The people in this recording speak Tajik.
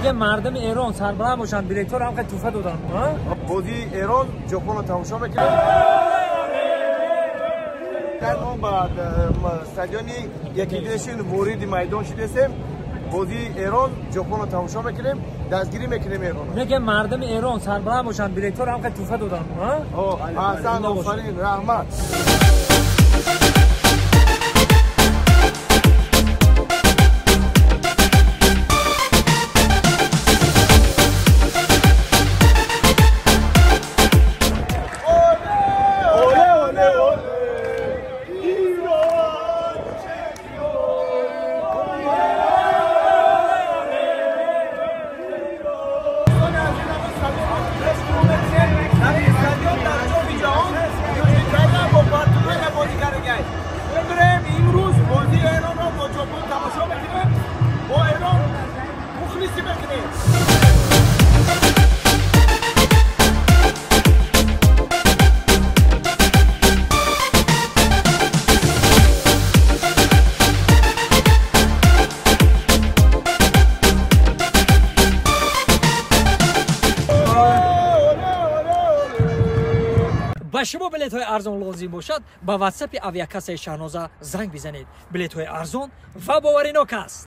Неке мардуми Эрон сарбаланд бошанд, билетҳоро ҳам хеле туҳфа доданд. Бозии Эрон Ҷопонро тамошо мекунем. Мо ба стадиони якидешин вориди майдон шудесем. Бозии Эрон Ҷопонро тамошо мекунем, дастгирӣ мекунем Эронро. Неке мардуми Эрон сарбаланд бошанд, билетҳоро ҳам хеле туҳфа доданд. Аҳсан, офарин, раҳмат. Ба шумо билетҳои арзон лозим бошад, ба ватсапи авиакассаи Шаҳноза занг бизанед. Билетҳои арзон ва боваринок аст.